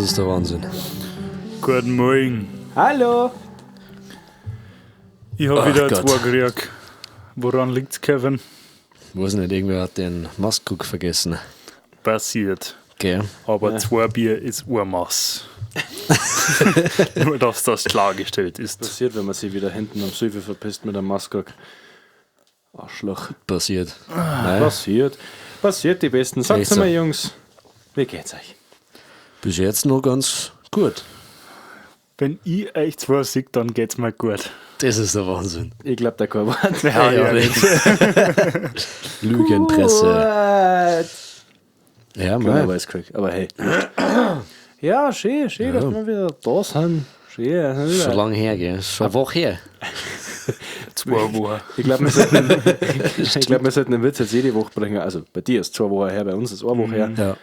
ist der Wahnsinn. Guten Morgen. Hallo! Ich habe Ach wieder Gott. zwei gekriegt. Woran liegt's, Kevin? Weiß nicht, irgendwer hat den Maßkrug vergessen. Passiert. Gell? Aber zwei Bier ist Urmaß. Nur, dass das klargestellt ist. Passiert, wenn man sich wieder hinten am Süfe verpisst mit einem Maskrock. Arschloch. Passiert. Nein, Passiert. Passiert die Besten. Sagt's Echt so. mal, Jungs. Wie geht's euch? bis jetzt noch ganz gut. Wenn ich euch zwei sehe, dann geht's mir gut. Das ist der Wahnsinn. Ich glaub, der kein Wort. Ja, ja. nicht. Lügenpresse. Gut. Ja, Genau, mei. weiß krieg. Aber hey. Ja, schön, schön, dass wir wieder da sind. Schön. Ja. Schon lange her, gell? Schon eine Woche her. 2 Wochen. Ich glaube, wir, sollten- ich glaub, wir sollten den Witz jetzt jede Woche bringen. Also bei dir ist 2 Wochen her, bei uns ist 1 Woche her. Ja.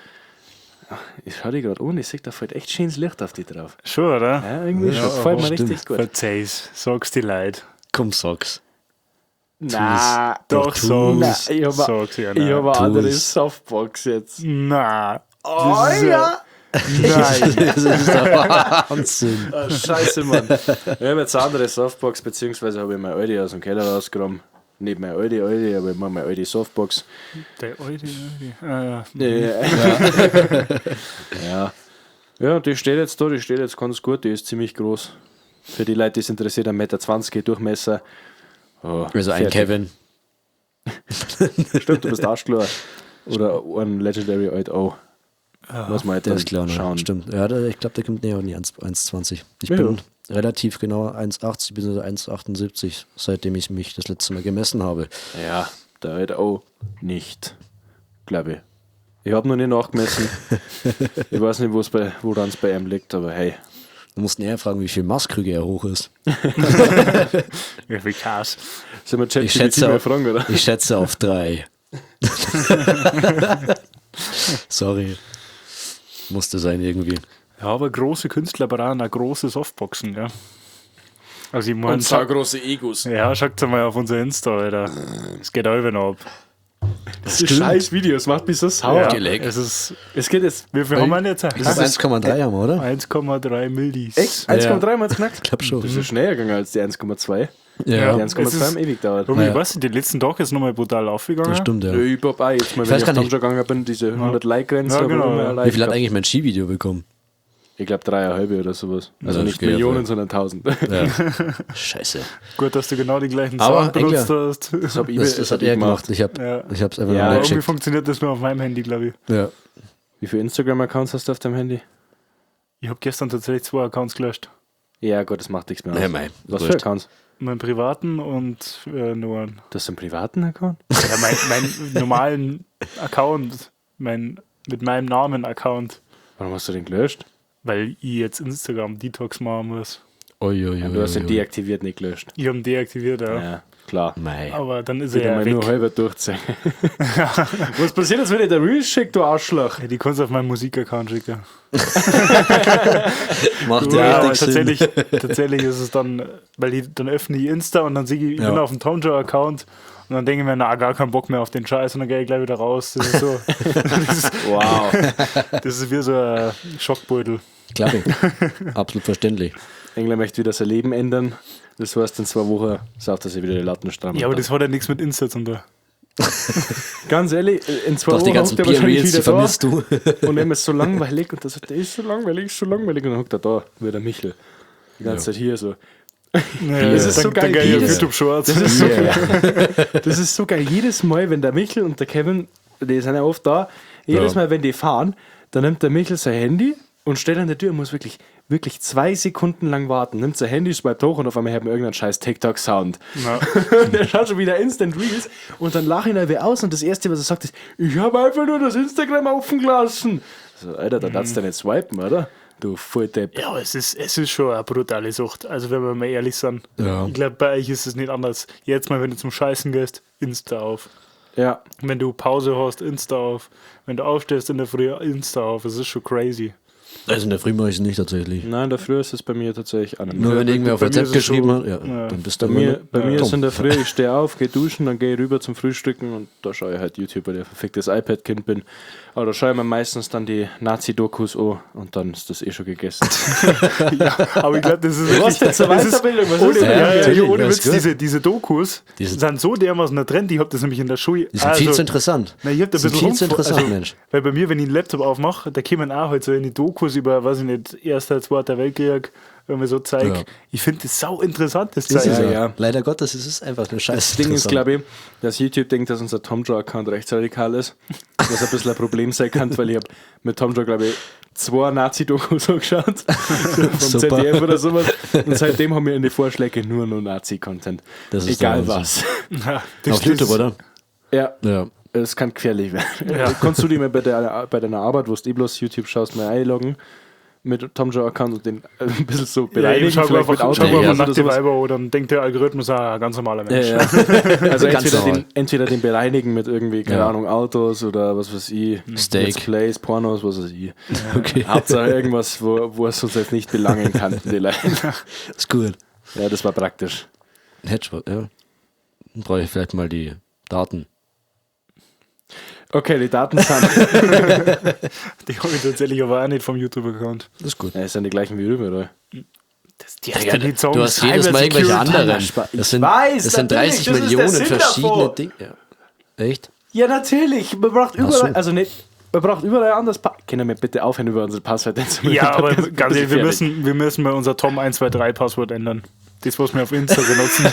Ich schau dich gerade an, ich sehe, da fällt echt schönes Licht auf dich drauf. Schon, oder? Ja, irgendwie schon. Gefällt mir stimmt. richtig gut. Verzeih's. Sag's die Leute. Komm, sag's. Na, Doch, tu's. sag's. Na, ich hab- Sag's ja, ich nein. habe eine Tu's. andere Softbox jetzt. Na. Oh Das ist ja! Nein. Das ist der Wahnsinn. Ah, scheiße, Mann. Ich habe jetzt eine andere Softbox, beziehungsweise habe ich meine alte aus dem Keller rausgenommen. Nicht meine alte, alte, aber ich meine meine alte Softbox. Der alte, alte. Ah, Ja. Ja. Ja, die steht jetzt da, die steht jetzt ganz gut, die ist ziemlich groß. Für die Leute, die es interessiert, 1,20 Meter Durchmesser. Oh, Also ein fertig. Kevin. Stimmt, du bist Arschklar. Oder ein Legendary Alt auch. Muss man halt Der dann ist klar, ne? schauen. Stimmt. Ja, ich glaube, der kommt näher an die 1,20. Ich Ja. bin relativ genau 1,80 bzw. 1,78, seitdem ich mich das letzte Mal gemessen habe. Ja, der Alt auch nicht, glaube ich. Ich habe noch nicht nachgemessen. Ich weiß nicht, woran es bei ihm liegt, aber hey. Du musst näher fragen, wie viel Maßkrüge er hoch ist. Wie viel Kass. Sollen wir Ich ChatGPT schätze, mal auf, fragen, oder? ich schätze auf 3. Sorry. Musste sein irgendwie. Ja, aber große Künstler brauchen auch große Softboxen, ja. Also ich meine, saugroße Egos. ja, schaut mal auf unser Insta, Alter. Es geht auch noch ab. Das ist scheiß Video, es macht mich so sauer. Ja, Geleck. es ist, Es geht jetzt. wie viel haben wir denn jetzt? Ich glaube 1,3 haben wir, oder? 1,3 Millis. Echt? 1,3 mal knackt? Ich glaube schon. Das ist schneller gegangen als die 1,2. Ja, Die Es 1,2 ist- haben ewig gedauert. Romy, Ja. weißt du, die letzten Tage ist nochmal brutal aufgegangen. das stimmt, ja. Ja, ich hab auch jetzt mal, wenn weiß ich gar auf nicht. Tamscha gegangen bin, diese 100-Like-Grenze. Ja, genau, ja. Wie viel hat eigentlich mein Skivideo bekommen? Ich glaube 3,5 oder sowas. Also Ja, das nicht geht ja Millionen, voll. sondern 1000. Ja. Scheiße. Gut, dass du genau die gleichen Aber, Sound benutzt hast. Das hab ich, Das hab hat ich er gemacht. Ich habe Ja. ich hab's einfach Ja, nur Aber irgendwie geschickt. funktioniert das nur auf meinem Handy, glaube ich. Ja. Wie viele Instagram-Accounts hast du auf deinem Handy? Ich habe gestern tatsächlich zwei Accounts gelöscht. Ja, Gott, das macht nichts mehr aus. Ja, mei, Was für wurscht. Accounts? Meinen privaten und nur einen. Das ist ein privaten Account? Ja, mein normalen Account, mein, mit meinem Namen Account, Warum hast du den gelöscht? weil ich jetzt Instagram Detox machen muss. Ui, ui, ui, Du hast ui, den ui. deaktiviert, nicht gelöscht. Ich habe ihn deaktiviert, ja. Ja, klar. Mei. Aber dann ist Wieder er ja mal weg. nur halber durchziehen. Was passiert jetzt, wenn ich der Reels schickt, du Arschloch? Ja, die kannst du auf meinen Musikaccount schicken. Macht Ja, ja aber richtig Sinn. tatsächlich ist es dann, weil ich, dann öffne ich Insta und dann sehe ich, ich Ja. bin auf dem Tomjo-Account und dann denke ich mir, na, gar keinen Bock mehr auf den Scheiß und dann gehe ich gleich wieder raus. Das ist so, das ist, Wow. das ist wie so ein Schockbeutel. Glaube ich. Absolut verständlich. Engler möchte wieder sein Leben ändern. Das heißt, in 2 Wochen sauft er sich wieder die Latten stramm. Ja, aber das hat ja nichts mit Insta zu tun. Ganz ehrlich, in zwei Doch, die Wochen ganzen hockt er wahrscheinlich Peer-Reels, die wieder da. vermisst du. Und ihm ist so langweilig und er sagt, der ist so langweilig, ist so langweilig. Und dann hockt er da, wie der Michel. Die ganze Zeit hier so. Ja, Das ist so dann, geil. Dann gehe ich auf Jedes- YouTube Shorts. Das ist so geil. Das ist so geil. Jedes Mal, wenn der Michel und der Kevin, die sind ja oft da, jedes Ja. Mal, wenn die fahren, dann nimmt der Michel sein Handy und steht an der Tür und muss wirklich, wirklich 2 Sekunden lang warten. Nimmt sein Handy, swiped hoch und auf einmal hört man irgendeinen scheiß TikTok-Sound. Ja. Und der schaut schon wieder Instant Reels und dann lache ich ihn einfach aus und das Erste, was er sagt, ist, ich habe einfach nur das Instagram offen gelassen. So, Alter, da darfst du nicht swipen, oder? Du Volldepp. Ja, aber es ist schon eine brutale Sucht. Also, wenn wir mal ehrlich sind. Ja. Ich glaube, bei euch ist es nicht anders. Jetzt mal, wenn du zum Scheißen gehst, Insta auf. Ja. Wenn du Pause hast, Insta auf. Wenn du aufstehst in der Früh, Insta auf. Es ist schon crazy. Also in der Früh mache ich es nicht tatsächlich. Nein, in der Früh ist es bei mir tatsächlich an. Nur wenn irgendwer auf bei mir WhatsApp ist es geschrieben so- hat, ja, ja. dann bist du Bei mir, immer bei mir dumm. ist in der Früh, ich stehe auf, gehe duschen, dann gehe ich rüber zum Frühstücken und da schaue ich halt YouTube, weil ich ein verficktes iPad-Kind bin. Aber da schaue ich mir meistens dann die Nazi-Dokus an und dann ist das eh schon gegessen. Ja, aber ich glaube, das ist Was denn zur das ist- Weiterbildung? Was Ohne, ist denn? Ja, ja, ja, natürlich, ohne das Witz, ist gut. diese Dokus Die sind- sind so dermaßen der Trend. Ich habe das nämlich in der Schule. Die sind viel zu interessant. Na, ich hab da ein Die sind bisschen viel zu rumfu- interessant, also, Mensch. Weil bei mir, wenn ich einen Laptop aufmache, da kommen auch halt so in die Dokus über, weiß ich nicht, Erster, Zweiter Weltkrieg, irgendwie so Zeug. Ja. Ich finde das sau interessant, das Ist Zeug. es Ja, ja. ja. Leider Gottes, es ist einfach eine Scheiße. Das Ding ist, glaube ich, dass YouTube denkt, dass unser TomJoe-Account rechtsradikal ist. Was ein bisschen ein Problem sein kann, weil ich habe mit TomJoe, glaube ich, 2 Nazi-Dokus angeschaut. Vom Super. ZDF oder sowas. Und seitdem haben wir in die Vorschläge nur noch Nazi-Content. Das ist der Egal Wahnsinn. was. Ja, das, Auf YouTube, oder? Ja, Ja. es kann gefährlich werden. Ja. Kannst du dich mal bei deiner Arbeit, wo du eh bloß YouTube schaust, mal einloggen mit TomJoe-Account und den ein bisschen so Ja, beleidigen, ich schau vielleicht einfach, mit schau Autos einfach oder nackte sowas. Weiber oder dann denkt der Algorithmus, ah, ganz normaler Mensch. Ja, ja. Also Ganz entweder normal. den bereinigen mit irgendwie, keine Ja. Ahnung, Autos oder was weiß ich, Steak. Let's Plays, Pornos, was weiß ich. Okay. Hauptsache irgendwas, wo es uns jetzt nicht belangen kann. Die Leute. Ist gut. Ja, das war praktisch. Hedgehog, ja. Dann brauche ich vielleicht mal die Daten. Okay, die Daten sind, Die habe ich tatsächlich aber auch nicht vom YouTube-Account. Das ist gut. ja, es sind die gleichen wie rüber, oder? Das die nicht sagen, Du hast jedes Mal irgendwelche anderen. Das sind, weiß, das sind natürlich, 30 das ist der Millionen Sinn verschiedene davon. Dinge. Ja. Echt? Ja, natürlich. Man braucht überall, so. also nicht, man braucht überall anders. Können wir bitte aufhören, über unsere Passwörter zu Ja, aber Das ist ganz ehrlich, wir gefährlich. müssen mal unser Tom123 Passwort ändern. Das, was wir auf Insta benutzen.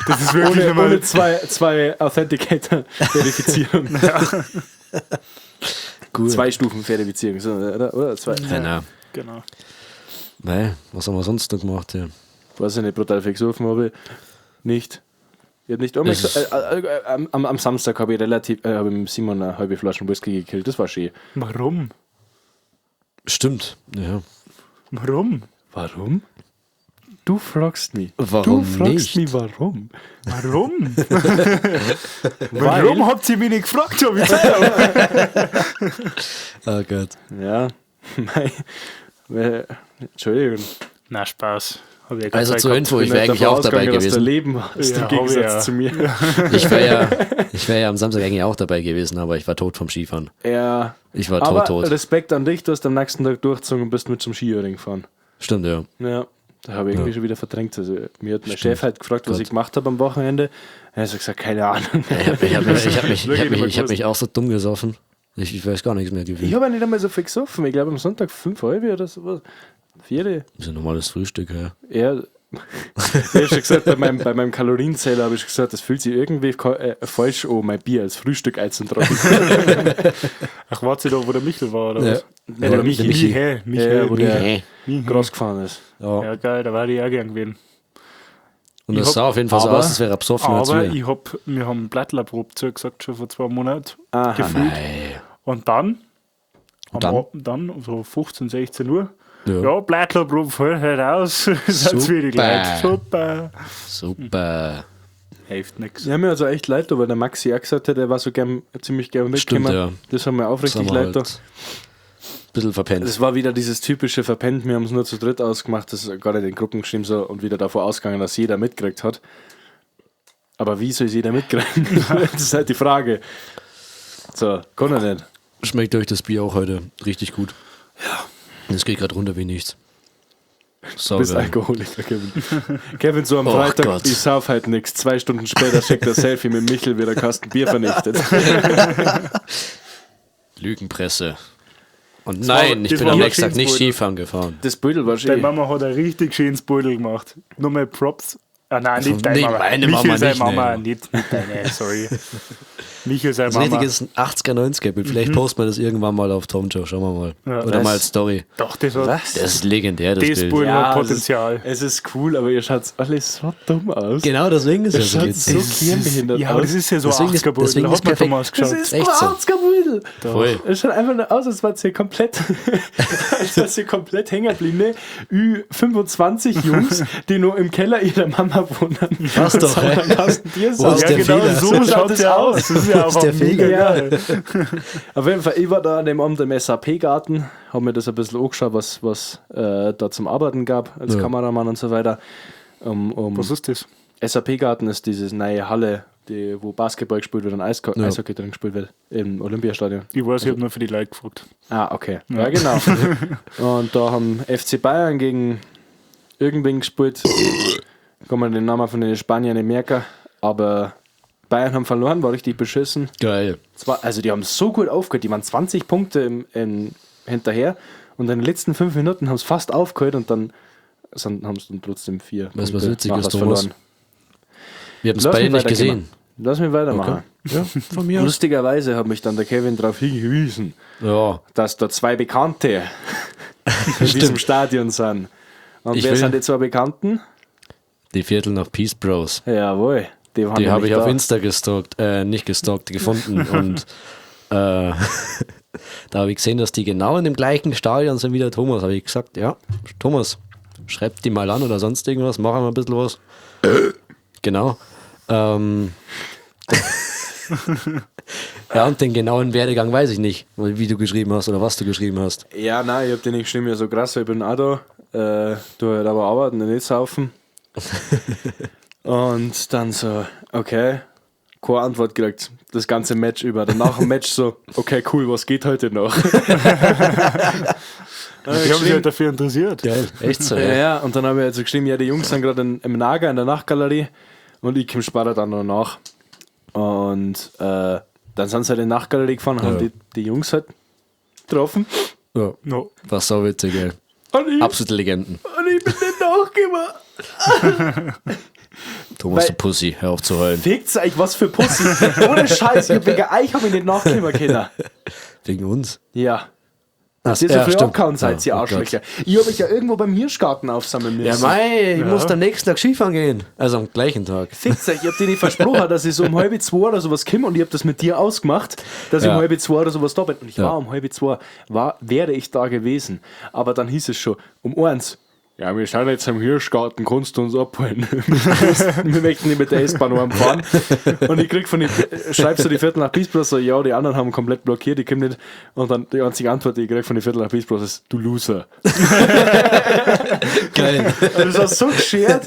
Das ist wirklich Ohne, immer. ohne zwei Authenticator-Verifizierung. Gut. Zwei Stufen Verifizierung, so, oder? Oder? Zwei. Genau. Genau. Mei, was haben wir sonst noch gemacht? Ja. Weiß ich nicht, brutal viel gesoffen habe ich nicht. Ich habe nicht einmal Es ist- am Samstag habe ich relativ, habe ich mit Simon eine halbe Flasche Whisky gekillt. Das war schön. Warum? Stimmt. Ja. Warum? Warum? Du fragst mich. Warum du fragst nicht? mich, warum? Warum? Warum habt ihr mich nicht gefragt, ob ich Zeit habe? Oh Gott. Ja. Mei. Entschuldigung. Na, Spaß. Hab ich ja keine Also Zeit zur gehabt. Info, ich Bin wäre halt eigentlich davon auch dabei ausgegangen, dass du gewesen. Leben hast, Ja, im hab ich Gegensatz ja. zu mir. Ich wäre ja am Samstag eigentlich auch dabei gewesen, aber ich war tot vom Skifahren. Ja. Ich war Aber tot, tot. Respekt an dich, du hast am nächsten Tag durchgezogen und bist mit zum Skijöring gefahren. Stimmt, ja. Ja, da habe ich irgendwie schon wieder verdrängt. Also, mir hat mein Stimmt. Chef halt gefragt, was Gott. ich gemacht habe am Wochenende. Er hat so gesagt, keine Ahnung. Ich hab mich, ich hab mich auch so dumm gesoffen. Ich weiß gar nichts mehr Ich gefühlt. habe ja nicht einmal so viel gesoffen. Ich glaube am Sonntag 5,5 oder sowas. 4. Das ist ein normales Frühstück, ja. Ja. Ich habe schon gesagt, bei meinem Kalorienzähler habe ich gesagt, das fühlt sich irgendwie falsch an, mein Bier als Frühstück einzutragen. Ach, wart ihr da, wo der Michel war, oder Ja. was? Ja, der Michi. der Michi. Michi. Michi. Ja, wo der Michi. groß gefahren ist. Ja. Ja, geil, da war ich auch gern gewesen. Und das Ich hab- sah auf jeden Fall so aber- aus, als wäre er besoffen als Aber wir. wir haben Blattlerprobe zugesagt schon vor 2 Monaten. Aha. Gefühlt. Mei. Und dann, Und dann? am Abend dann, so 15, 16 Uhr, Ja. ja, Blattlerprobe fällt halt aus. Sind schwierig Super. Leute. Super. Super. Hilft nix. Ja, mir also echt leid, weil der Maxi auch gesagt hat, er war so gern, ziemlich gern Stimmt, mitgekommen. ja. Das haben wir auch Das richtig haben wir leid. halt ein bisschen verpennt. Das war wieder dieses typische Verpennt, wir haben es nur zu dritt ausgemacht, das ist gar nicht in Gruppen geschrieben so, und wieder davor ausgegangen, dass jeder mitgekriegt hat. Aber wie soll es jeder mitkriegen? Das ist halt die Frage. So, kann er nicht. Schmeckt euch das Bier auch heute richtig gut. Ja. Es geht gerade runter wie nichts. Du bist Saugeil. Alkoholiker, Kevin. Kevin, so am Oh Freitag, Gott. ich sauf halt nix. 2 Stunden später schickt er Selfie mit Michel, wie der Kasten Bier vernichtet. Lügenpresse. Und war- nein, ich das bin war am aber nächsten Tag nicht schönes Bild. Skifahren gefahren. Das Beutel war Deine schön. Mama hat ein richtig schönes Beutel gemacht. Nur mal Props. Ah, nein, nicht deine Nee, Mama. meine Michel Mama seine nicht, Mama, nee. nicht deine, sorry. Michel seine Das ist ein Mama. richtiges 80er, 90er Bild. Vielleicht posten wir das irgendwann mal auf Tom Joe. Schauen wir mal. Ja. Oder Was? mal als Story. Doch, das hat, Was? Das ist legendär, das, das Bild. Bild hat es Potenzial. ist cool, aber ihr schaut alle so dumm aus. Genau, deswegen ist Ihr es ja so schaut witzig. so kirnbehindert Ja, aber aus. das ist ja so Deswegen ist- 80er Beutel. deswegen Da ist hat man perfekt. damals Das geschaut. ist Echt so. 80er-Beutel. Voll. Es schaut einfach nur aus, als wärt ihr komplett, als wärt ihr komplett hängerblinde Ü25 Jungs, die nur im Keller ihrer Mama wohnen. Passt doch, Und ey. einen Kasten Bier Wo ist saufen. Ja, der genau Fehler? so So schaut schaut es ja aus. aus. Das ist ja Ja, ist der aber mega Fehler. geil. Auf jeden Fall, ich war da an dem Abend im SAP-Garten, habe mir das ein bisschen angeschaut, was da zum Arbeiten gab, als Ja. Kameramann und so weiter. Was ist das? SAP-Garten ist diese neue Halle, wo Basketball gespielt wird und Ja. Eishockey drin gespielt wird, im Olympiastadion. Ich weiß, ich habe nur für die Leute gefragt. Ah, okay. Ja, genau. Und da haben FC Bayern gegen irgendwen gespielt. Kann man den Namen von den Spaniern nicht merken. Aber Bayern haben verloren, war richtig beschissen. Geil. Also die haben so gut aufgehört, die waren 20 Punkte hinterher und in den letzten 5 Minuten haben sie fast aufgehört und dann haben sie dann trotzdem 4 Weißt du, was Punkte witzig nach ist, was Thomas? verloren. Wir haben es Lass beide mich nicht weitergehen. gesehen. Lass mich weitermachen. Ja, von mir aus. Lustigerweise hat mich dann der Kevin darauf hingewiesen, Ja, dass da 2 Bekannte in diesem Stadion sind. Und Ich wer will- sind die 2 Bekannten? die Viertel nach Peace Bros. Jawohl, die waren Die habe nämlich ich auf da. Insta gestalkt, nicht gestalkt, gefunden. Und da habe ich gesehen, dass die genau in dem gleichen Stadion sind wie der Thomas. Habe ich gesagt, ja, Thomas, schreib die mal an oder sonst irgendwas, mach mal ein bisschen was. Genau. Ja, und den genauen Werdegang weiß ich nicht, wie du geschrieben hast oder was du geschrieben hast. Ja, nein, ich hab den nicht geschrieben, ja so krass, ich bin auch da. Du halt aber arbeiten und nicht saufen. Und dann so, okay, keine Antwort gekriegt. Das ganze Match über. Dann nach dem Match so, okay, cool, was geht heute noch? Ich habe mich halt dafür interessiert. Geil, echt so. Ja, Ja. ja, und dann habe ich halt so geschrieben, ja, die Jungs sind gerade im Nager in der Nachtgalerie und ich komme später dann noch nach. Und dann sind sie halt in die Nachtgalerie gefahren und haben Ja. die Jungs halt getroffen. Ja. No. War so witzig, ey. Und ich, Absolute Legenden. und ich bin nicht nachgekommen. Thomas, Weil- du Pussy, hör auf zu heulen. Fickt's euch, was für Pussy. Ohne Scheiß, ich hab wegen euch hab ich nicht nachkommen können. Wegen uns. Ja. Ach, Dass ihr so ja, früh stimmt. abgehauen seid, Ja, ihr oh Arschlöcher. Ich hab euch ja irgendwo beim Hirschgarten aufsammeln Ja, müssen. mei, ich muss am nächsten Tag Skifahren gehen. Also am gleichen Tag. Fickt's euch, ich hab dir nicht versprochen, dass ich so um 1:30 oder sowas komme und ich hab das mit dir ausgemacht, dass ich Ja. um 1:30 oder sowas da bin. Und ich Ja. war um 1:30, wäre ich da gewesen. Aber dann hieß es schon, um 1. Ja, wir sind jetzt am Hirschgarten, kannst du uns abholen? Wir möchten nicht mit der S-Bahn fahren. Und ich krieg von den, schreibst du die Viertel nach Peace Bros so, ja, die anderen haben komplett blockiert, die kommen nicht. Und dann die einzige Antwort, die ich krieg von den Viertel nach Peace Bros ist, du Loser. Geil. Und das war so geschert.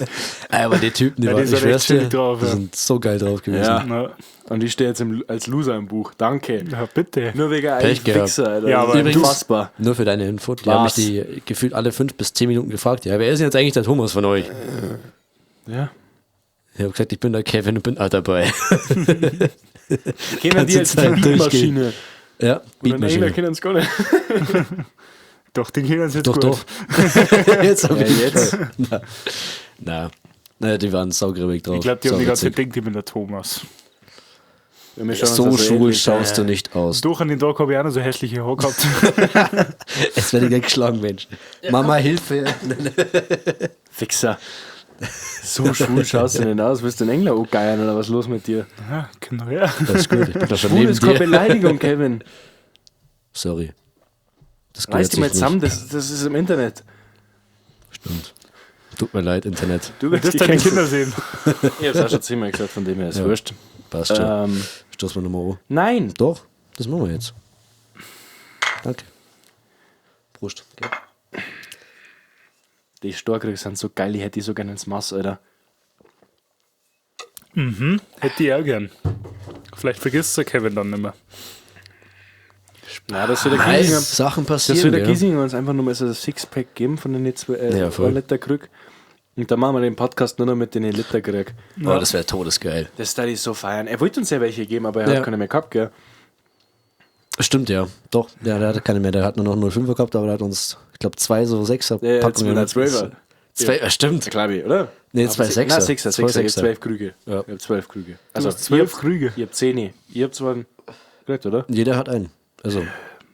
Aber die Typen, die Ja, die waren, sind ich echt schwör's dir, chillig drauf, die ja. sind so geil drauf gewesen. Ja. Na, Und ich stehe jetzt als Loser im Buch. Danke. ja, bitte. Nur wegen einem Pech gehabt. Fixer, Alter. Ja, aber das ist Übrigens- unfassbar. Nur für deine Info, die haben mich Was? die gefühlt alle 5 bis 10 Minuten gefragt, ja, wer ist denn jetzt eigentlich der Thomas von euch? Ja. Ich habe gesagt, ich bin der Kevin und bin auch dabei. Kennen die Ganze jetzt die Zeit Beatmaschine? Ja, Und den Engler Beatmaschine. kennen es gar nicht. Doch, den kennen sie jetzt Doch, gut. doch. Jetzt hab Ja, ich jetzt. Na, na. Naja, die waren saugrimmig drauf. Ich glaube, die haben die ganze Zeit Sauwitzig. gedacht, ich bin der Thomas. Ja, wir schauen uns So das schwul ähnlich. schaust du nicht aus. Doch, an den Tag habe ich auch noch so hässliche Haare gehabt. Jetzt werde ich gleich geschlagen, Mensch. Mama, Hilfe. Fixer. So schwul schaust du denn aus? Willst du den Engler angeiern oder was ist los mit dir? Ja, genau, ja. Das ist gut, ich bin da schon Schwul neben ist keine dir. Beleidigung, Kevin. Sorry. Das Reiß gehört dich mal sich zusammen, nicht. das ist im Internet. Stimmt. Tut mir leid, Internet. Du Das deine Kinder sehen. Ich hab's auch schon zehnmal gesagt, von dem her ist Ja. wurscht. Passt schon. Stoßen wir nochmal an. Nein. Doch, das machen wir jetzt. Danke. Prost. Okay. Die Storkrüge sind so geil, ich hätte die so gerne ins Mass, Alter. Hätte ich auch gern. Vielleicht vergisst der Kevin dann nicht mehr. Na, das soll der Giesinger, Sachen das passieren. soll der ja. Giesinger uns einfach nur mal so ein Sixpack geben von den 2 Ja, voll. Liter Krüg. Und dann machen wir den Podcast nur noch mit den Liter Krüg. Oh, das wäre todesgeil. Das da ich so feiern. Er wollte uns ja welche geben, aber er Ja. hat keine mehr gehabt, gell? Stimmt, ja. Doch, ja, der hatte keine mehr. Der hat nur noch 0,5er gehabt, aber der hat uns, ich glaube, zwei so 6er Ja, ja, Packungen. 12er. Zwei, ja. Stimmt. Glaube ich, oder? Nee, zwei Sechser. Nein, Sechser, Zwei Sechser. Ich hab Sechser. 12 Krüge. Ja. Ich hab 12 Krüge. Also Also, 12 Krüge. Ich hab 10. Ich hab zwei gekriegt, oder? Jeder hat einen. Also,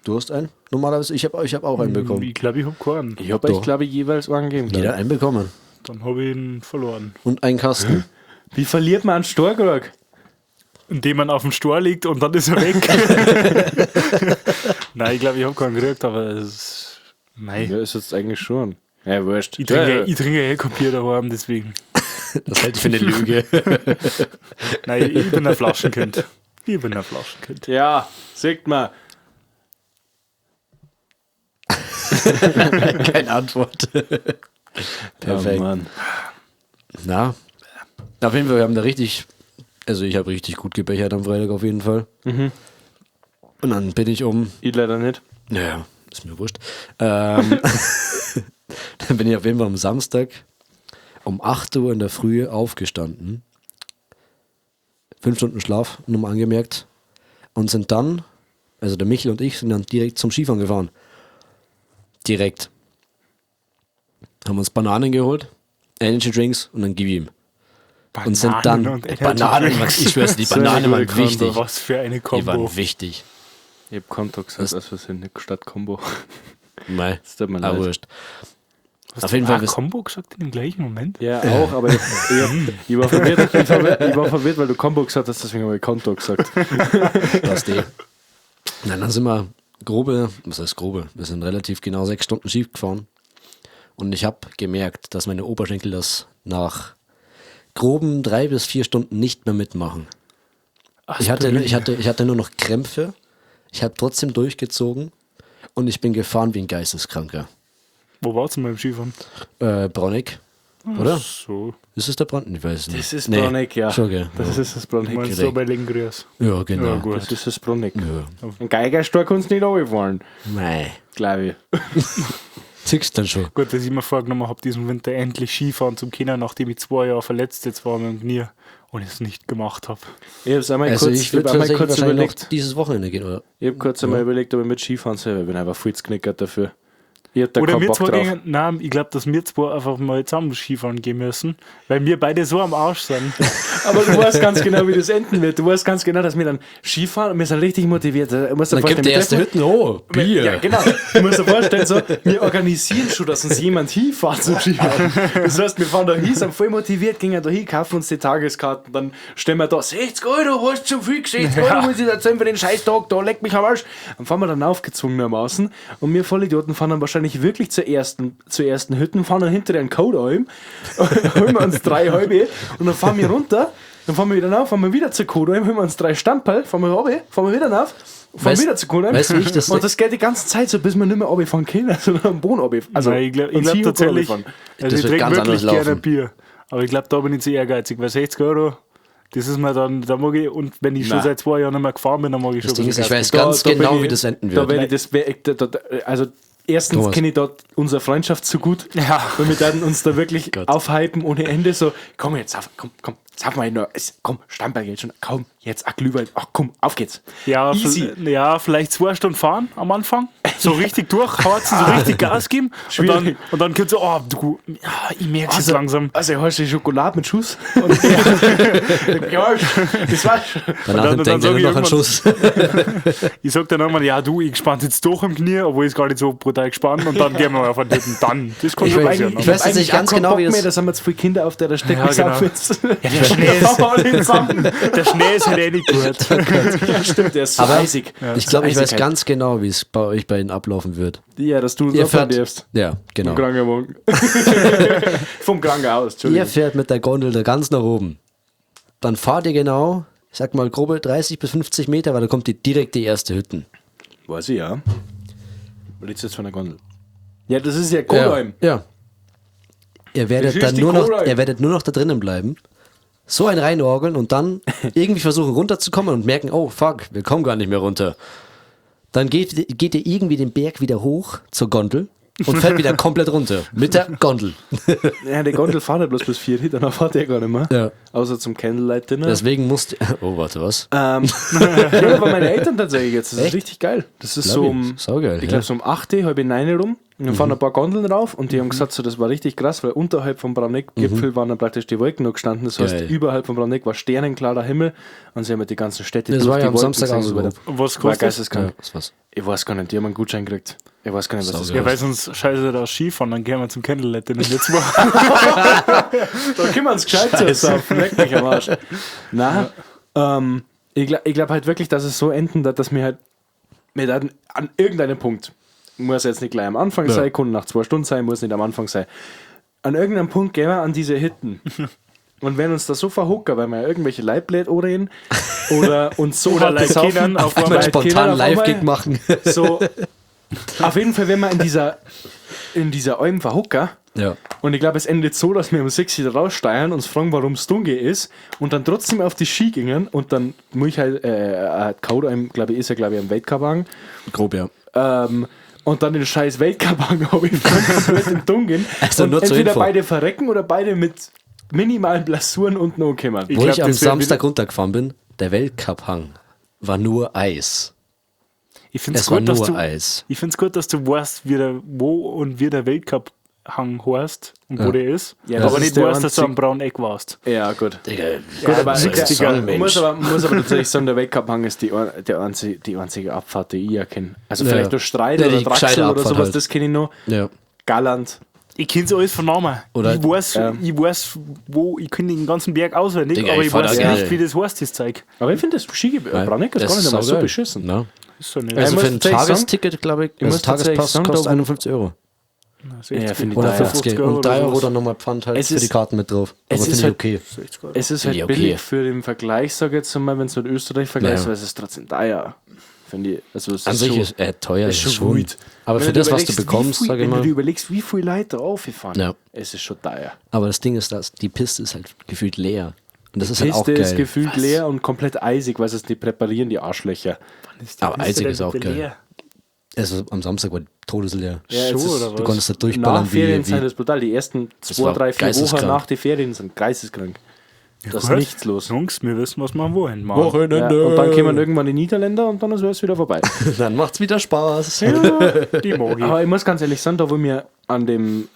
du hast einen normalerweise. Ich habe ich hab auch einen bekommen. Ich glaube, ich habe keinen. Ich hab euch, Doch. glaube ich, jeweils einen gegeben. glaub Jeder hat einen bekommen. Dann habe ich ihn verloren. Und einen Kasten. ich. Wie verliert man einen Storkrug? Indem man auf dem Stor liegt und dann ist er weg. Nein, ich glaube, ich habe keinen gekriegt, aber es ist. Nein. Ja, ist jetzt eigentlich schon. Ja, wurscht. Ich trinke, ich trinke eh kein Bier daheim, deswegen. Das halte ich für eine Lüge. Nein, ich bin ein Flaschenkind. Ich bin ein Flaschenkind. Ja, seht mal. Keine Antwort. Perfekt. Oh Mann. Na, auf jeden Fall, wir haben da richtig, also ich habe richtig gut gebechert am Freitag auf jeden Fall. Und dann bin ich um, Ich leider nicht. naja, ist mir wurscht. Dann bin ich auf jeden Fall am Samstag um 8 Uhr in der Früh aufgestanden. 5 Stunden Schlaf, nur mal angemerkt. Und sind dann, also der Michel und ich, sind dann direkt zum Skifahren gefahren. Direkt. Haben uns Bananen geholt, Energy Drinks und dann gib ihm. Und sind dann und Energy Bananen, Drinks. ich schwör's, die So eine Bananen gute waren Kombo. wichtig. Was für eine Die Kombo. waren wichtig. Ich hab Konto gesagt, aus Versehen, nicht statt Kombo. Mei, Das tut mir aber leid. wurscht. Hast Auf du jeden Fall auch bist- Kombo gesagt in dem gleichen Moment? Ja, auch, aber ich war verwirrt, ich war verwirrt, weil du Kombo gesagt hast, deswegen habe ich Konto gesagt. Passt eh. Nein, dann sind wir grobe, was heißt grobe? Wir sind relativ genau 6 Stunden schief gefahren. Und ich habe gemerkt, dass meine Oberschenkel das nach groben 3 bis 4 Stunden nicht mehr mitmachen. Ich hatte nur noch Krämpfe. Ich habe trotzdem durchgezogen und ich bin gefahren wie ein Geisteskranker. Wo warst du denn beim Skifahren? Brauneck, oder? So. Ist es der Brauneck? Ich weiß nicht. Das ist Nee. Brauneck, ja. Schon, gell. Das ist das Brauneck. Meinst du bei Lengrias? Ja, genau. Ja, gut. Das ist das Brauneck. Ja. Ein Geigerstor kannst du nicht runterfahren, Mei. glaube ich. Ziehst dann schon. Gut, dass ich mir vorgenommen habe, diesen Winter endlich Skifahren zu können, nachdem ich 2 Jahre verletzt jetzt war mit dem Knie und es nicht gemacht habe. Ich hab's einmal Also kurz, ich würde hab einmal tatsächlich kurz wahrscheinlich überlegt. noch dieses Wochenende gehen, oder? Ich hab kurz einmal überlegt, ob ich mit Skifahren soll, weil ich bin einfach viel zu knickert dafür. Ich hab da Oder keinen wir Bock zwei drauf. gingen, nein, ich glaube, dass wir zwei einfach mal zusammen Skifahren gehen müssen, weil wir beide so am Arsch sind. Aber du weißt ganz genau, wie das enden wird. Du weißt ganz genau, dass wir dann Skifahren und wir sind richtig motiviert. Du musst dir Dann vorstellen, gibt der wir erste treffen- Hütten, oh, Bier. Ja, genau. Du musst dir vorstellen, so, wir organisieren schon, dass uns jemand hinfährt zum Skifahren. Das heißt, wir fahren da hin, sind voll motiviert, gehen da hin, kaufen uns die Tageskarten, dann stehen wir da, 60 Euro, hast du zu viel, 60 Euro muss ich da zahlen für den Scheißtag, da leck mich am Arsch. Dann fahren wir dann aufgezwungenermaßen und wir Vollidioten fahren dann wahrscheinlich wirklich zur ersten Hütten, fahren dann hinter den Code heim, holen wir uns 3 halbe und dann fahren wir runter. Dann fahren wir wieder rauf, fahren wir wieder zur Kodoheim, holen wir uns 3 Stamperl, fahren wir runter, fahren wir wieder rauf, fahren Weißt- wieder zur Kodoheim. weißt du, wie ich das- Und das geht die ganze Zeit so, bis wir nicht mehr runterfahren können, sondern am Boden runterfahren. Also, Nein, ich glaube und glaub sie tatsächlich, runterfahren. also Das ich wird trinke ganz wirklich anders gerne laufen. Bier. Aber ich glaube, da bin ich zu ehrgeizig, weil 60 Euro, das ist mir dann, da mag ich, und wenn ich schon Nein. seit 2 Jahren nicht mehr gefahren bin, dann mag ich Das schon Ding ein ist, ich bisschen weiß Gas ganz Da bin genau, ich- wie das enden Da wird. werde ich das, also erstens Thomas. kenne ich dort unsere Freundschaft zu gut. Ja. Weil wir dann uns da wirklich Gott. aufhypen ohne Ende. So, komm jetzt, auf, komm, komm, sag mal noch, komm, Stammball schon, komm, jetzt, ach, Glühwein, ach komm, auf geht's. Ja, Easy. ja, vielleicht 2 Stunden fahren am Anfang. So richtig durchharzen, so richtig Gas geben. Und dann, und dann kommt so, oh, du, ja, ich merke es jetzt langsam. Also, hast du die Schokolade mit Schuss? Und, ja, das war schon. Danach und dann denkt sag er ich nur noch einen irgendwann- Schuss. Ich sag dann irgendwann, ja, du, ich spann jetzt durch im Knie, obwohl ich es gar nicht so brutal gespannt. Und dann gehen wir auf den Titten. Dann, das kann Ich schon weiß- passieren. ich weiß jetzt nicht ganz keinen genau, Bock wie das- mehr, da sind wir zu viele Kinder auf der da stecken Ja, genau. jetzt. Ja, der Schnee ist, alle zusammen. der Schnee ist halt eh nicht gut. Ja, stimmt, der ist so Aber eisig. ich glaube, ich weiß Eisigkeit. ganz genau, wie es bei euch beiden ablaufen wird. Ja, dass du uns Ihr opfern fährt, darfst. ja, genau. Vom Krankenwagen. Vom Krankenhaus, Ihr Entschuldigung. fährt mit der Gondel da ganz nach oben. Dann fahrt ihr genau, ich sag mal grobe 30 bis 50 Meter, weil da kommt die direkt die erste Hütten. Weiß ich, ja. Redest du jetzt von der Gondel? Ja, das ist ja Kohlheim. Ja. Ja. Ihr Das werdet ist dann die nur noch, Kohlheim. ihr werdet nur noch da drinnen bleiben. So ein reinorgeln und dann irgendwie versuchen runterzukommen und merken, oh fuck, wir kommen gar nicht mehr runter. Dann geht ihr irgendwie den Berg wieder hoch zur Gondel und fährt wieder komplett runter. Mit der Gondel. Ja, die Gondel fährt ja bloß bis 4, danach fährt der gar nicht mehr. Ja. Außer zum Candlelight Dinner. Deswegen musst Oh, warte, was? Ja, aber meine Eltern tatsächlich jetzt. Das ist Echt? richtig geil. Das ist Glaub so ich. um, Saugeil, ich ja. glaube so um 8, halb 9 rum. Und dann fahren ein paar Gondeln rauf und die haben gesagt, so, das war richtig krass, weil unterhalb vom Brauneck-Gipfel waren dann praktisch die Wolken noch gestanden. Das heißt, Geil. überhalb vom Brauneck war sternenklarer Himmel und sie haben halt die ganzen Städte Das durch war die ja am Wolken Samstag gesehen auch so und weiter. grob. Was War kostet das? geisteskrank. Ja, das war's. Ich weiß gar nicht, die haben einen Gutschein gekriegt. Ich weiß gar nicht, was das Saugeil. Ja, weil sonst scheiße da Skifahren, dann gehen wir zum Candlelight Dinner jetzt mal. Da können wir uns gescheit saufen. Leck mich am Arsch. Na, ich glaube glaub halt wirklich, dass es so enden wird, dass wir halt wir dann an irgendeinem Punkt, muss jetzt nicht gleich am Anfang sein, kann nach 2 Stunden sein, muss nicht am Anfang sein. An irgendeinem Punkt gehen wir an diese Hitten. Und werden uns da so verhucken, weil wir ja irgendwelche Leitblät anreden oder uns so Oder hart Leute besaufen, kennen, auf Einmal einmal. Leute spontan kennen, auf Live-Gig einmal. machen. So, auf jeden Fall, wenn wir in dieser Alm verhucken, Ja. und ich glaube, es endet so, dass wir um 6 Uhr raussteigen, uns fragen, warum es dunkel ist und dann trotzdem auf die Ski gingen und dann muss ich halt, Code, glaube ich, ist ja, glaube ich, am Weltcup-Wagen. Grob, ja. Und dann den scheiß Weltcup-Wagen habe ich komplett im Dunkeln. Also und nur zur entweder Info. beide verrecken oder beide mit minimalen Blessuren unten ankommen. Ich Wo glaub, ich am das wär Samstag runtergefahren bin, der Weltcup-Hang war nur Eis. Ich finde es Es war gut, dass nur du, Eis. ich find's gut, dass du weißt, wie der, wo und wie der Weltcup-Hang heißt und wo der ist. Ja, das aber ist nicht der weißt, dass du einzig- am braunen Eck warst. Ja, gut. Digga, Gut, aber soll ich der, sagen, Mensch? muss aber tatsächlich sagen, der Weltcup-Hang ist die einzige Abfahrt, die ich erkenne. Also Ja. vielleicht durch Streit Ja, oder die Draxl gescheite oder Abfahrt sowas, halt. das kenne ich noch. Ja. Galland. Ich kenn's alles von Namen. Oder- ich weiß, wo, ich kenne den ganzen Berg auswendig, Digga, aber ich ich fahr weiß da gerne. nicht, wie das heißt, das Zeug. Aber ich finde das Skigebiet, Brauneck ist Das gar nicht einmal so saugeil. beschissen. Na. Ist so nicht. Also muss für ein tatsächlich sagen- Tagesticket, glaube ich, also muss tatsächlich Tagespass sagen, kostet da- 51 Euro. Ja, finde ich Oder teuer. 50 Euro Und 3 oder Euro sowas. dann nochmal Pfand halt Es für ist- die Karten mit drauf. es Aber ist finde ich halt- okay. Es ist Finde halt ich okay. billig für den Vergleich, sag ich jetzt mal, wenn du mit Österreich vergleichst, Ja. weil es ist trotzdem teuer. Finde ich. Also es An ist sich schon, ist teuer, ist ist schon schon. gut. Aber Wenn für du das, was du überlegst, wie bekommst, viel, sag ich Wenn du mal. dir überlegst, wie viele Leute draufgefahren, Ja. es ist schon teuer. Aber das Ding ist, dass die Piste ist halt gefühlt leer. Und das ist halt auch Piste geil. ist gefühlt leer und komplett eisig, weil sie es nicht präparieren, die Arschlöcher. Aber eisig ist auch geil. Also am Samstag war die todesleer. Ja, es Schon, ist- oder Du was? konntest da durchballern Nach wie, Ferienzeit wie ist brutal. Die ersten zwei, war drei, vier Wochen geisteskrank. nach den Ferien sind geisteskrank. Da ist Gut. nichts los. Jungs, wir wissen, was wir wollen. Mann. Ja, und dann kommen irgendwann die Niederländer und dann ist alles wieder vorbei. Dann macht's wieder Spaß. Die mag ich. Aber ich muss ganz ehrlich sagen, da wo wir an dem,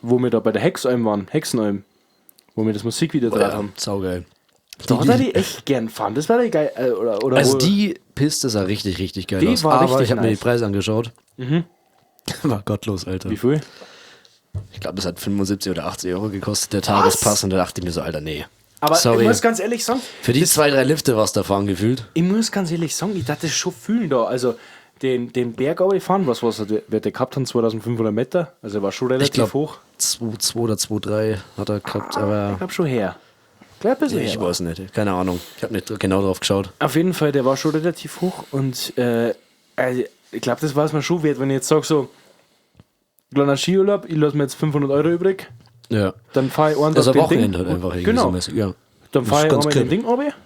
wo wir da bei der Hexalm waren, Hexenalm, wo wir das Musikvideo drauf Ja, haben, saugeil. da hat er die echt gern fahren. Das war die geil. Oder Also wo- die Piste sah richtig, richtig geil Die aus. war Aber richtig ich habe mir die nice. Preise angeschaut. War gottlos, Alter. Wie viel? Ich glaube, es hat 75 oder 80 Euro gekostet, der Tagespass. Und da dachte ich mir so, Alter, nee. Aber Sorry. ich muss ganz ehrlich sagen, Für die zwei, drei Lifte war's da fahren gefühlt. ich muss ganz ehrlich sagen, ich dachte das schon fühlen da. Also den Berg fahren, was wird der gehabt haben, 2500 Meter, also war schon relativ Ich glaube, hoch. 2,2 oder 2,3 hat er gehabt, aber Ich glaube schon her. Glaub ein bisschen ich her. weiß nicht. Keine Ahnung. Ich habe nicht genau drauf geschaut. Auf jeden Fall, der war schon relativ hoch und also ich glaube, das war es mir schon wert, wenn ich jetzt sage so, kleiner Skiurlaub, ich lasse mir jetzt 500 Euro übrig, Ja. dann fahre ich einen Also Tag den Wochenende Ding. halt einfach irgendwie Genau. so mäßig. Ja. Dann Das fahre ist ich ganz einmal in den cool. Ding runter,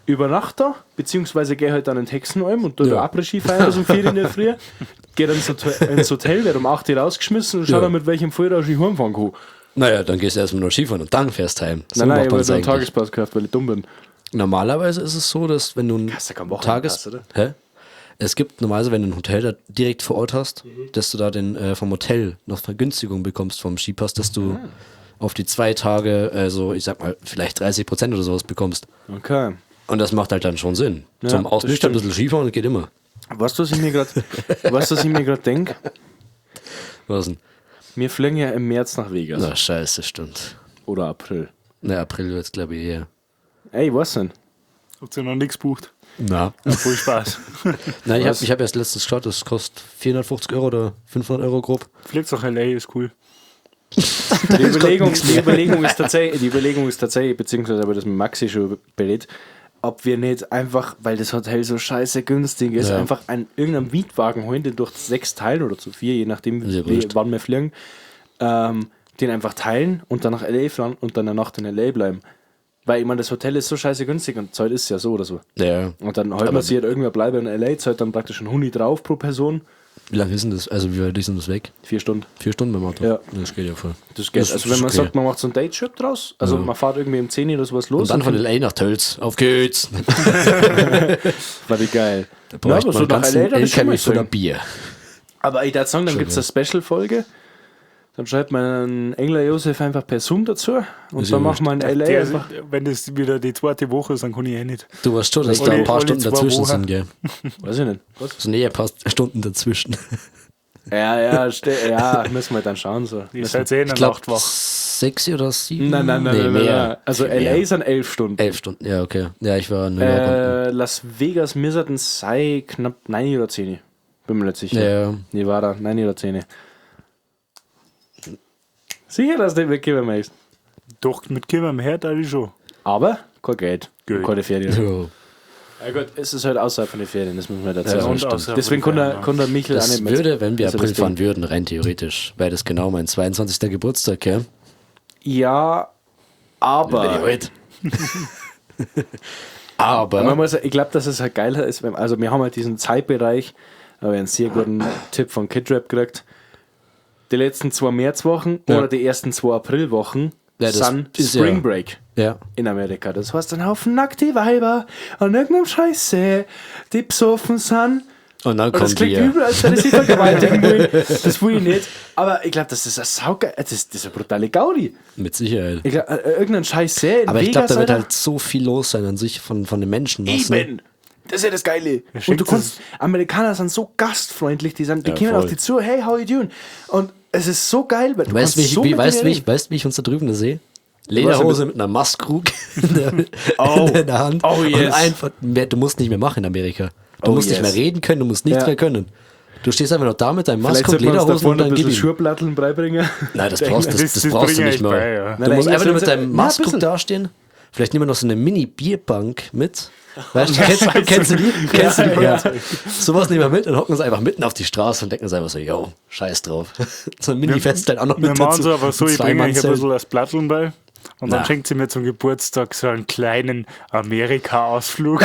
übernachte da, beziehungsweise gehe halt dann in Hexenalm und tu Ja. da Après-Ski feiern bis um 4 in der Früh. Gehe dann ins Hotel, werde um 8 Uhr rausgeschmissen und schau Ja. dann, mit welchem Vollrausch ich heimfahren kann. Naja, dann gehst du erstmal nur Skifahren und dann fährst heim. So Nein, nein, macht ich habe man's nur einen eigentlich. Tagespass gekauft, weil ich dumm bin. Normalerweise ist es so, dass wenn du ein Hast du keinen Wochenendpass, Tages... oder? Hä? Es gibt normalerweise, wenn du ein Hotel da direkt vor Ort hast, Mhm. dass du da den, vom Hotel noch Vergünstigung bekommst vom Skipass, dass du Ah. auf die 2 Tage, also ich sag mal, vielleicht 30% oder sowas bekommst. Okay. Und das macht halt dann schon Sinn. Ja, Zum das Ausnüchtern ein stimmt. bisschen Skifahren geht immer. Weißt du, was ich mir gerade weißt, du, was ich mir grad denke? Was denn? Wir fliegen ja im März nach Vegas. Na, scheiße, stimmt. Oder April. Na, April wird's, glaube ich, eher. Ey, was denn? Habt ihr noch nichts gebucht? Na. Ja, voll Spaß. Nein, ich Was? habe ich hab erst letztens geschaut, das kostet 450 Euro oder 500 Euro grob. Fliegt nach L.A., ist cool. Die Überlegung, die Überlegung ist tatsächlich, die Überlegung ist tatsächlich, beziehungsweise habe ich das mit Maxi schon berät, ob wir nicht einfach, weil das Hotel so scheiße günstig ist, Ja. einfach einen irgendeinen Mietwagen holen, den durch 6 teilen oder zu 4, je nachdem, Ist ja wie, wurscht. wann wir fliegen, den einfach teilen und dann nach L.A. fahren und dann eine Nacht in L.A. bleiben. Weil ich meine, das Hotel ist so scheiße günstig und Zeit ist ja so oder so. Ja. Und dann holt man sich halt irgendwer bleibe in L.A., zahlt dann praktisch einen Huni drauf pro Person. Wie lange ist denn das? Also, wie weit ist denn das weg? 4 Stunden. 4 Stunden beim Auto? Ja. Das geht ja voll. Das geht. Das also wenn ist man okay. sagt, man macht so einen Date-Trip draus, also man fährt irgendwie um 10 Uhr oder sowas los. Und dann von L.A. nach Tölz. Auf geht's! War die geil. Da bräuchte aber man einen ganzen dann ist schon LKW mal voller schön. Bier. Aber ich würde sagen, dann gibt es eine Special-Folge. Dann schreibt man einen Engler Josef einfach per Zoom dazu und Ist ja dann machen wir in L.A. Der, einfach. wenn das wieder die zweite Woche ist, dann kann ich eh nicht. Du weißt schon, dass da Alle- ein paar alle Stunden zwei dazwischen Wochen. sind, gell? Weiß ich nicht. Was? So, nee, ein paar Stunden dazwischen. Ja, ja, ja, müssen wir dann schauen. So. Ihr seid eh in Ich der glaube, Nacht wach. 6 oder 7? Nein, nein, nein, nee, nein, nein, mehr. nein. Also Viel L.A. mehr. sind 11 Stunden. 11 Stunden, ja, okay. Ja, ich war in New York. Las Vegas Misserten sei knapp 9 oder 10. Bin mir nicht sicher. unten. Ja, Nevada, 9 oder 10. Sicher, dass du nicht weggeben möchtest. Doch, mit Kindern im Herd eigentlich schon. Aber kein Geld. Geld. Keine Ferien. Ja. Ja gut, es ist halt außerhalb von den Ferien, das muss man dazu Ja, sagen. und stimmt. außerhalb Deswegen von kann den der, Ferien, kann der Michel auch Das nicht mit. würde, wenn wir Das ist April das Ding. fahren würden, rein theoretisch, wäre das genau mein 22. Geburtstag, gell? Ja, aber. Bin ich alt. Aber Man muss, ich glaube, dass es halt geiler ist, wenn, also wir haben halt diesen Zeitbereich, da habe ich einen sehr guten Tipp von Kidrap gekriegt. Die letzten 2 Märzwochen Ja. oder die ersten 2 Aprilwochen Ja, das sind ist Spring ja- Break ja, in Amerika. Das heißt, ein Haufen nackte Weiber an irgendeinem Scheiße, die besoffen sind. und dann Und das kommt klingt wir. übel, als wenn ich sie vergewaltigen will. Das will ich nicht. Aber ich glaube, das ist eine saugeil, das ist eine brutale Gaudi. Mit Sicherheit. Ich glaub, irgendein Scheiße in Aber ich glaube, Vegas, da wird Alter. halt so viel los sein an sich von den Menschen. Eben! Das ist ja das Geile. Und schenkt du kannst, Amerikaner sind so gastfreundlich, die Ja, kommen voll. auf dich zu, hey, how you doing? Und es ist so geil, weil du Weißt kannst du, wie ich, so wie, mit weißt, denen wie ich, weißt, wie ich uns da drüben da sehe? Lederhose mit einer Maßkrug Oh. in der Hand. Oh, yes. Und einfach, mehr, du musst nicht mehr machen in Amerika. Du Oh, musst yes. nicht mehr reden können, du musst nichts Ja. mehr können. Du stehst einfach noch da mit deinem Vielleicht Maßkrug, sollten wir uns Lederhosen davor und noch ein dann gib bisschen ihm. Schuhplatteln beibringen. Nein, das brauchst, das, Das- das das brauchst du bringe nicht ich mal. bei, ja. Du Nein, musst nein, einfach nur mit das- deinem Na, ein Maßkrug bisschen. dastehen. Vielleicht nehmen wir noch so eine Mini-Bierbank mit. Weißt du, kennst du die? Kennst du die? Ja. Sowas nehmen wir mit und hocken uns einfach mitten auf die Straße und denken uns einfach so, yo, scheiß drauf. So ein Mini-Fest halt auch noch Wir mit machen dazu. so aber so, Ein ich bringe euch ein Zwei-Mann-Zelt. bisschen das Platteln bei. Und dann Na. schenkt sie mir zum Geburtstag so einen kleinen Amerika-Ausflug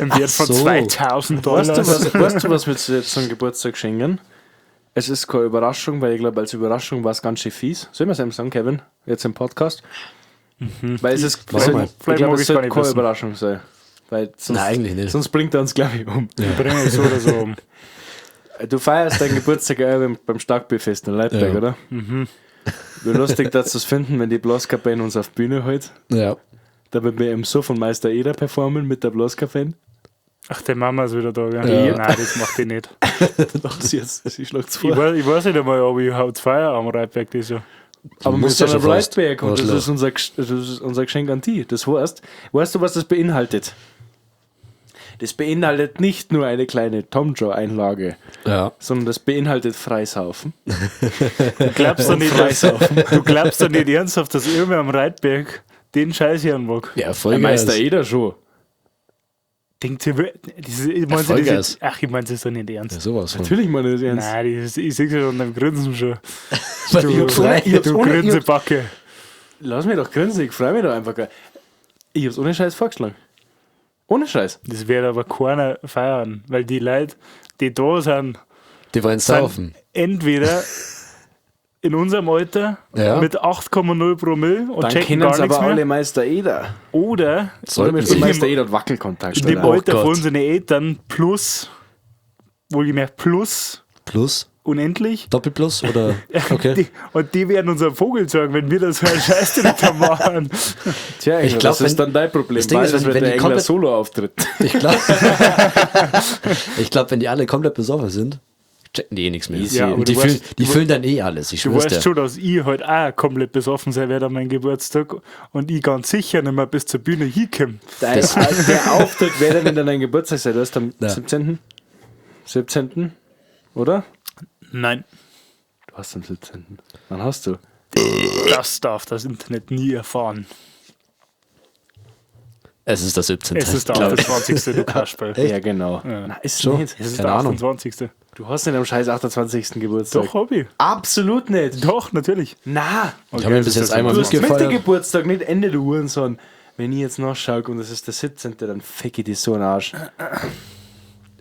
im Wert von so. 2000 Dollar. Weißt du, was wir jetzt zum Geburtstag schenken? Es ist keine Überraschung, weil ich glaube, als Überraschung war es ganz schön fies. Sollen wir es ihm sagen, Kevin? Jetzt im Podcast? Weil es ist, Mach mal. ich Vielleicht glaube, mag es ich's gar sollte nicht keine wissen. Überraschung sein. Weil sonst, Nein, eigentlich nicht. Sonst bringt er uns, glaube ich, um. Ich bringe euch so oder so um. Du feierst deinen Geburtstag auch beim Starkbierfest in Leipzig, Ja. oder? Mhm. Wie lustig, dass du es finden, wenn die Blaskapelle uns auf Bühne holt. Ja. Da wird wir im So von Meister Eder performen mit der Blaskapelle. Ach, die Mama ist wieder da, gell? Ja. Nein, das macht die nicht. Doch, sie schlägt Ich vor. weiß nicht einmal, ob ich überhaupt feier am Reitberg dieses Jahr. Aber wir musst ja sind am schon fast. Reitberg und Arschloch. das ist unser Geschenk an die. Das heißt, weißt du, was das beinhaltet? Das beinhaltet nicht nur eine kleine Tom Joe-Einlage, Ja. sondern das beinhaltet Freisaufen. Du glaubst doch nicht, dass, du glaubst doch nicht ernsthaft, dass irgendwer am Reitberg den Scheiß hören mag. Ja, voll Meister Eder schon. Denkt ihr, das ist, ich meine, das Vollgas. ist, ach, ich meine, das ist doch nicht ernst. Ja, sowas von. Natürlich meine ich das ernst. Nein, das ist, ich sehe schon am Grinsen schon. Weil ich Du, frei- ich hab's du ohne- ich hab's- Grinsebacke. Lass mich doch grinsen, ich freue mich doch einfach. Ich hab's ohne Scheiß vorgeschlagen. Ohne Scheiß. Das wird aber keiner feiern, weil die Leute, die da sind, Die wollen sind saufen. entweder in unserem Alter Ja. mit 8,0 Promille und Dann checken kennen gar sie nichts aber mehr, alle Meister Eder. oder Sollten Oder sie. mit Meister Eder und Wackelkontakt. in dem Alter. Oh Alter Gott. von unseren Eltern plus, wohlgemerkt plus Plus? unendlich. Doppelplus oder? Okay. Und die werden unseren Vogel sagen, wenn wir das so einen Scheiß direkt da machen. Tja, Ich glaub, das ist wenn- dann dein Problem, das Ding weil ist, das wenn- wird wenn der die Engler komplett- Solo-Auftritt. Ich glaube, ich glaub, wenn die alle komplett besoffen sind, checken die eh nichts mehr. Easy. Ja, aber Und die, du füllen, weißt- die füllen dann eh alles, ich Du schwör's weißt dir. schon, dass ich heute auch komplett besoffen sein werde an meinem Geburtstag und ich ganz sicher nicht mehr bis zur Bühne hinkomme. Der Auftritt wäre dann, wenn dann dein Geburtstag sein. Du hast am Ja. 17. 17. Oder? Nein, Du hast am 17. Wann hast du? das darf das Internet nie erfahren. Es ist der 17. Es ist der glaub ich. 28. du Kasperl. Echt? Ja, genau. Na, ist Schon? nicht. Es ist Keine der Ahnung. 28. Du hast nicht am scheiß 28. Geburtstag. Doch, hab ich. Absolut nicht. Doch, natürlich. Na, Ich habe ihn bis das jetzt ist einmal du hast mit dem mitgefeiert. Geburtstag, nicht Ende du Hurensohn. Wenn ich jetzt nachschaue und es ist der 17., dann fick ich dich so in den Arsch.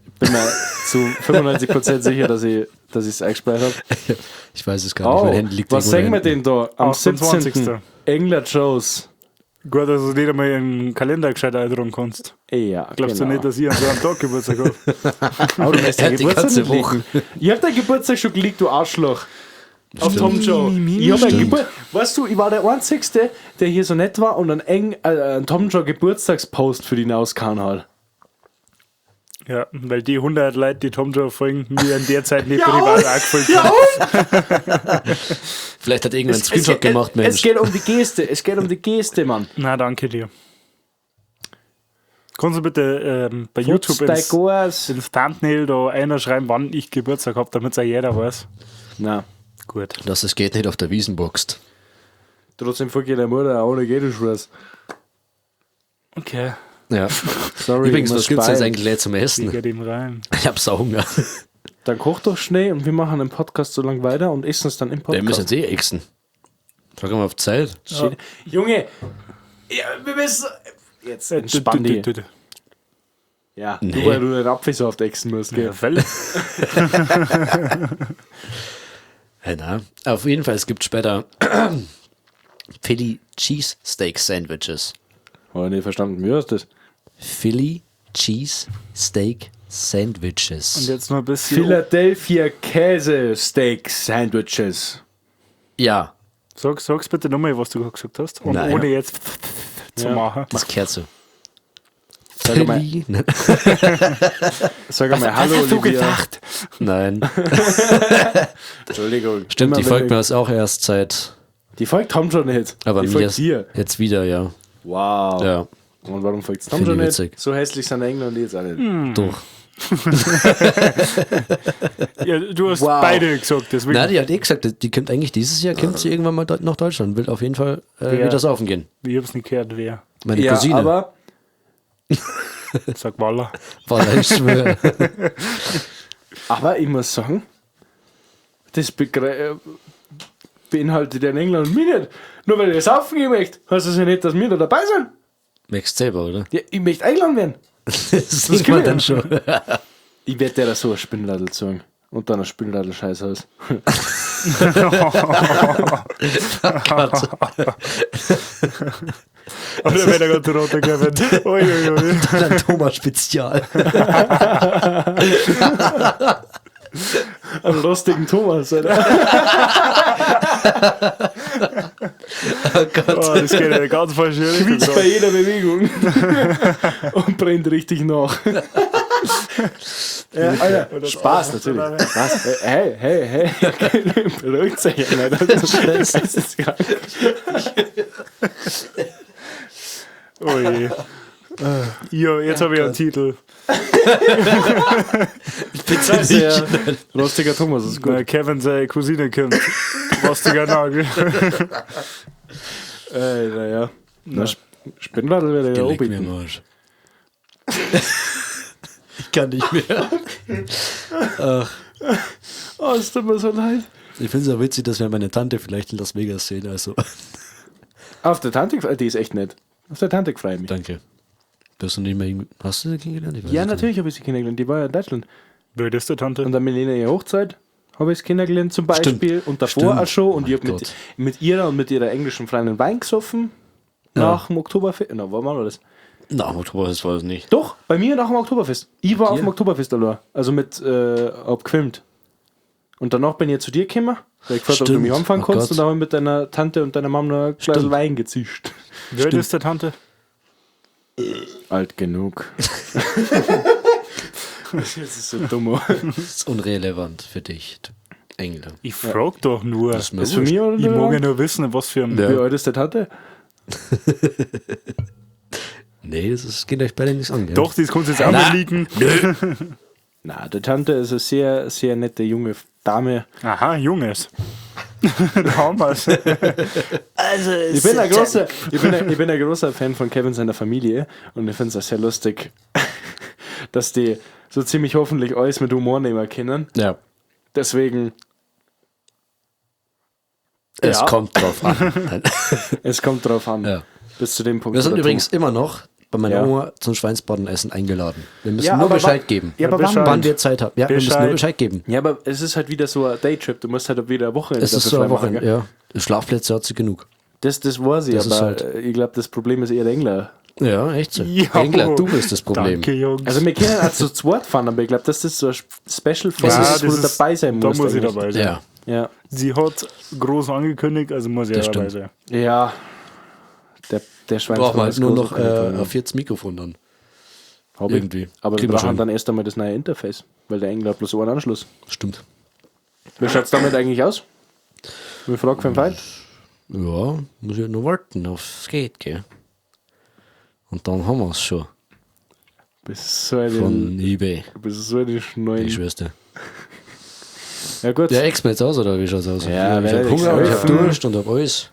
Ich bin mir zu 95% sicher, dass ich es eingespeichert habe. Ich weiß es gar nicht. Oh, mein Handy liegt was irgendwo sagen wir da hinten. denn da? Am 28. 17. Engler Joes. Gut, dass du nicht einmal im Kalender gescheit eintragen kannst. Ja, Glaubst genau. du nicht, dass ich an so einem Tag Geburtstag habe? Aber du hast Er deinen hat die Geburtstag ganze nicht liegen. Ich hab deinen Geburtstag schon geleakt, du Arschloch. Auf Tom Joe. Ich hab einen Gebur weißt du, ich war der Einzige, der hier so nett war und einen Tom Joe Geburtstagspost für die hinausgehauen hat. Ja, weil die 100 Leute, die Tom Joe folgen, mir in der Zeit nicht Ja, privat und? auch gefolgt Ja, haben. und? Vielleicht hat irgendwer einen Screenshot gemacht, Es Mensch. geht um die Geste, es geht um die Geste, Mann. Na, danke dir. Kannst du bitte bei YouTube Dein Goas. ins Thumbnail da einer schreiben, wann ich Geburtstag habe, damit es auch jeder weiß? Na, Gut. Dass es geht nicht auf der Wiesen boxt. Trotzdem folge ich der Mutter, ohne geht du was. Okay, Ja. Sorry, Übrigens, ich muss was gibt's jetzt speien. eigentlich gleich zum wie Essen? geht ihm rein? Ich hab Sauhunger. Dann koch doch schnell und wir machen den Podcast so lange weiter und essen es dann im Wir müssen Podcast. jetzt eh exen. Frag mal auf Zeit. Ja. Junge, ja, wir müssen. Jetzt entspann Dü- dich. dü- dü- dü. Ja, Nee. nur weil du den Apfel so oft exen musst, gell? Ja, Fälle. Ja, na. Auf jeden Fall, es gibt später Philly Cheese Steak Sandwiches. Hab ich nicht verstanden, wie heißt das? Philly Cheese Steak Sandwiches. Und jetzt noch ein bisschen. Philadelphia Käse Steak Sandwiches. Ja, Sag's bitte nochmal, was du gerade gesagt hast. Und Nein. ohne jetzt zu Ja. machen. das gehört so. Sag mal, Philly. sag mal hallo, Olivia. Nein. Entschuldigung. Stimmt, Immer die wenn folgt du- mir das auch erst seit. Die folgt Tom schon nicht. Aber die mir folgt jetzt, dir. jetzt wieder, ja. Wow. Ja, Und warum folgt Tom Find schon ich nicht? witzig. So hässlich sind England jetzt auch nicht. doch. Ja, du hast Wow. beide gesagt, deswegen. Na, die hat eh gesagt, die kommt eigentlich dieses Jahr, kommt sie irgendwann mal nach Deutschland, will auf jeden Fall Ja. wieder saufen gehen. Ich hab's nicht gehört, wer. Meine Ja, Cousine. aber Sag Waller. Wallah, ich schwöre. Aber ich muss sagen, das beinhaltet ja in England und mich nicht. Nur weil ich saufen gehen möchte, heißt das ja nicht, dass wir da dabei sind. Merkst selber, oder? Ja, ich möchte eingeladen werden. Das sieht können man wir. dann schon. Ich werde der da so ein Spinnradl zeigen. Und dann ein Spinnradl Scheißhaus. Gott. Oder wenn er gerade roter Kevin. Ui, ui, ui. Dann Thomas Spezial. Einen lustigen Thomas, Alter. Oh Gott. Oh, das geht in eine ganz falsche Richtung. Schwitzt bei jeder Bewegung. Und brennt richtig nach. Ja, Alter, Spaß natürlich. Spaß. Hey, hey, hey. Beruhigt euch, Alter. Das ist krank. Ui. Ja, jetzt habe ich einen Titel. Bitte nicht. Ja. Rostiger Thomas ist gut. Na, Kevin seine Cousine kommt. Rostiger Nagel. Naja. Na, Spinnradl werde ich ja Leck mir anbieten. am Arsch. Ich kann nicht mehr. Oh, es tut mir so leid. Ich finde es auch witzig, dass wir meine Tante vielleicht in Las Vegas sehen. Also, Auf der Tante, die ist echt nett. Auf der Tante freue ich mich. danke. Bist du nicht mehr irgendwie- Hast du sie kennengelernt? Ich weiß Ja, es nicht. natürlich habe ich sie kennengelernt. Die war ja in Deutschland. Wer ist der Tante? Und dann mit Lena ihre Hochzeit habe ich es kennengelernt zum Beispiel. Stimmt. Und davor Stimmt. auch schon. Und Mein ich habe Gott. mit ihrer und mit ihrer englischen Freundin Wein gesoffen. Nach dem Oktoberfest. Na, wann war das? Na, im Oktoberfest war es nicht. Doch, bei mir nach dem Oktoberfest. Ich war auf dir? dem Oktoberfest allein. Also mit, hab gefilmt. Und danach bin ich zu dir gekommen, weil ich gefragt habe, ob du Stimmt. mich anfangen Oh kannst. Gott. Und dann haben wir mit deiner Tante und deiner Mama noch ein Glas Stimmt. Wein gezischt. Wer ist der Tante? Alt genug. das ist so dumm. Das ist unrelevant für dich, du Engler. Ich frag doch nur. Das ist mir Ist für wurscht. mich oder Ich mag ja nur wissen, was für ein. Ja. Wie alt ist der Tante? Nee, das ist, geht euch beide nichts an. Gell? Doch, das kannst du jetzt auch Na. mal liegen. Na, die Tante ist eine sehr, sehr nette junge Dame. Aha, Junges. Da haben wir's. Ich bin ein großer Fan von Kevin seiner Familie und ich finde es auch sehr lustig, dass die so ziemlich hoffentlich alles mit Humor nehmen können. Ja. Deswegen, Es Ja. kommt drauf an. Nein. es kommt drauf an. Ja. Bis zu dem Punkt. Wir sind wo der übrigens immer noch bei meiner Ja. Oma zum Schweinsbratenessen eingeladen. Wir müssen Ja, nur aber Bescheid wann- geben. Ja, aber Bescheid. wann? Wann wir Zeit haben. Ja, wir müssen nur Bescheid. Bescheid geben. Ja, aber es ist halt wieder so ein Daytrip. Du musst halt wieder Wochenende Es ist dafür so eine frei machen, Woche, gell? ja. Schlafplätze hat sie genug. Das weiß ich, Das ist aber halt- ich glaube, das Problem ist eher der Engler. Ja, echt so. Ja. Engler, du bist das Problem. Danke, Jungs. Also wir können auch zu zweit fahren, aber ich glaube, dass das so ein Special-Folge Ja, ist, wo das du ist- dabei sein Da musst. muss ich eigentlich. dabei sein. Ja. Ja. Sie hat groß angekündigt, also muss ich Das dabei stimmt. sein. Ja. Der Schwein Brauchen wir halt ist nur groß noch angekündigt worden. ein viertes Mikrofon dann. Hab ich. irgendwie. Aber wir Kriegen wir brauchen schon. dann erst einmal das neue Interface, weil der Engler hat bloß einen Anschluss. Stimmt. Wie schaut's damit eigentlich aus? Wir fragen für den Feind. Ja, muss ich halt nur warten aufs Geht, gell? Und dann haben wir es schon. Bist so eine, Von eBay. bist so eine Die Schneuen. Schwester. Ja gut. Ja, ex mir jetzt aus, oder wie schaut's aus? Ja, ich wer hab Hunger und ich hab helfen. Durst und hab alles.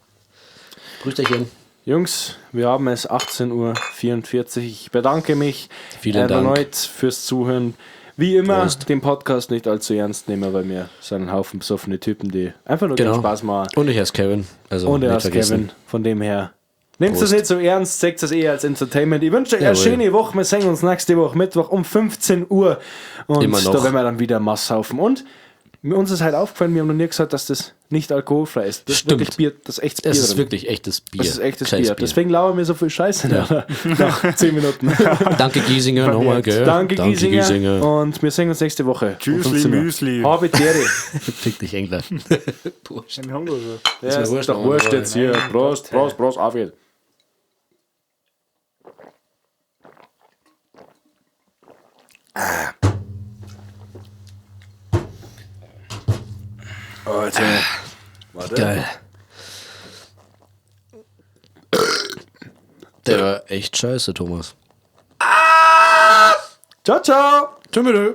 Prösterchen. Jungs, wir haben es 18:44 Uhr. Ich bedanke mich Vielen Dank. erneut fürs Zuhören. Wie immer, Prost. den Podcast nicht allzu ernst nehmen, weil wir sind ein Haufen besoffene Typen, die einfach nur Genau. gern Spaß machen. Und ich heiße Kevin. Also Und er nicht ist vergessen. Kevin. Von dem her. Nehmt das Prost. nicht so ernst, seht das eher als Entertainment. Ich wünsche euch eine Jawohl. schöne Woche. Wir sehen uns nächste Woche Mittwoch um 15 Uhr. Und Immer noch. da werden wir dann wieder Mass saufen. Und uns ist halt aufgefallen, wir haben noch nie gesagt, dass das nicht alkoholfrei ist. Das ist Stimmt. wirklich Bier, das ist echtes Bier. Es ist drin. wirklich echtes Bier. Das ist echtes Gescheites Bier. Deswegen labern wir so viel Scheiße nach 10 Minuten. Danke Giesinger nochmal, gell? Danke, Giesinger. Und wir sehen uns nächste Woche. Tschüssli, um 15 Uhr. Müsli. Habe die Ehre. Fick dich, Engler. Wurscht. Wir haben doch schon. Ja, mir ist wurscht, doch Mann. wurscht jetzt hier. Prost, Prost, Prost, auf geht's. Alter. Warte. Geil. Der war echt scheiße, Thomas. Ciao, ciao. Tschüss.